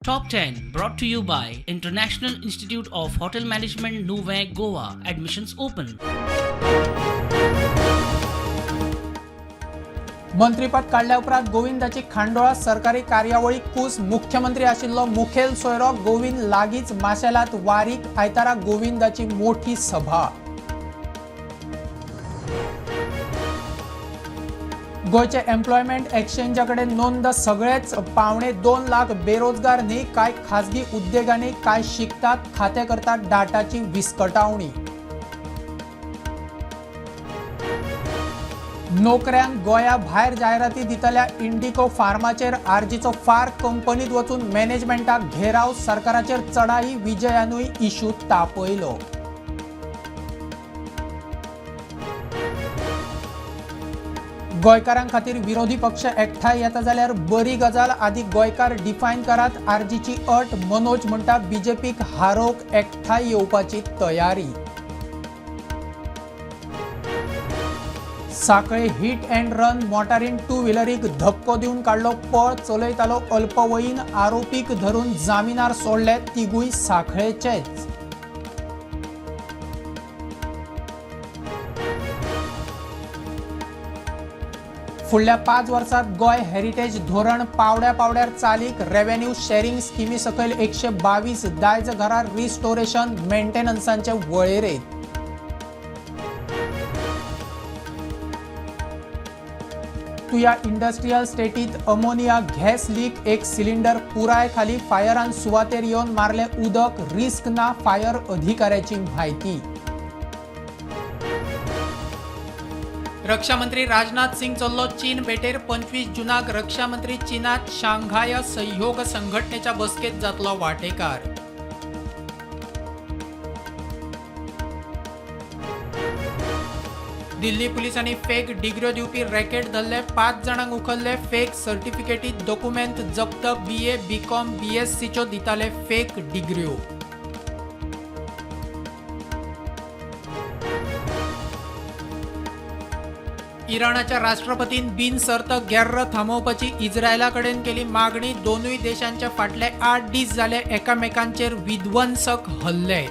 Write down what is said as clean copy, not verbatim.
Top 10 brought to you by International Institute of Hotel Management, Nuvem, Goa. Admissions open. मंत्रीपद काडल्या उपरांत गोविंदाची खांडोळा सरकारी कार्यावळी कूस. मुख्यमंत्री आशिल्लो मुखेल सोयरो गोविंद लागींच माशेलांत वारीक. आयतारा गोविंदाची मोठी सभा. गोंयचे एम्प्लॉयमेंट एक्सचेंजा कडेन नोंद सगळेच 1.75 लाख बेरोजगार न्ही. कांय खाजगी उद्देगांनी, काय शिकतात, खातें करतात डाटाची विस्कटावणी. नोकऱ्यांक गोंया भायर जायराती दितल्या इंडिको फार्माचेर आरजीचो फार. कंपनीत वचून मॅनेजमेंटाक घेराव. सरकाराचेर चढाई. विजयानूय इशू तापयलो. गोंयकारां खातीर विरोधी पक्ष एकठांय येता जाल्यार बरी गजाल. आदी गोंयकार डिफायन करात, आरजीची अट. मनोज म्हणटा, बीजेपीक हारोवंक एकठांय येवपाची तयारी. सांखळे हिट अँड रन. मोटारीन टू व्हिलरीक धपको दिवन काडलो पळ. चलयतालो अल्पवयीन. आरोपीक धरून जामिनार सोडले. तिगूय सांखळेचेच. फुडल्या 5 वर्सात गोंय हेरिटेज धोरण पावड्या पावड्यार चालीक. रेव्हेन्यू शेअरिंग स्किमी सकयल 122 दायज घरां रिस्टोरेशन मेंटेनन्साचे वळेरेंत. तुया इंडस्ट्रियल स्टेटीत अमोनिया गॅस लीक. एक सिलिंडर पुराय खाली. फायरान सुवातेर येवन मारले उदक. रिस्क ना, फायर अधिकाऱ्याची म्हायती. रक्षामंत्री राजनाथ सिंग चल्लो चीन भेटेर. 25 जुनाक रक्षामंत्री चीनात शांघाय सहयोग संघटनेच्या बसकेत जातलो वाटेकार. दिल्ली पुलिसांनी फेक डिग्र्यो दिवपी रॅकेट धरले. पांच जाणांक उखल्ले. फेक सर्टिफिकेटी दोकुमेंत जप्त. बीए, बीकॉम, बीएससीच्यो दिताले फेक डिग्र्यो. इराणाच्या राष्ट्रपतीन बिनसर्त गेर्र थांबोवपाची इस्रायला कडेन केली मागणी. दोनूय देशांचे फाटले 8 दीस जाले एकामेकांचेर विध्वंसक हल्ले.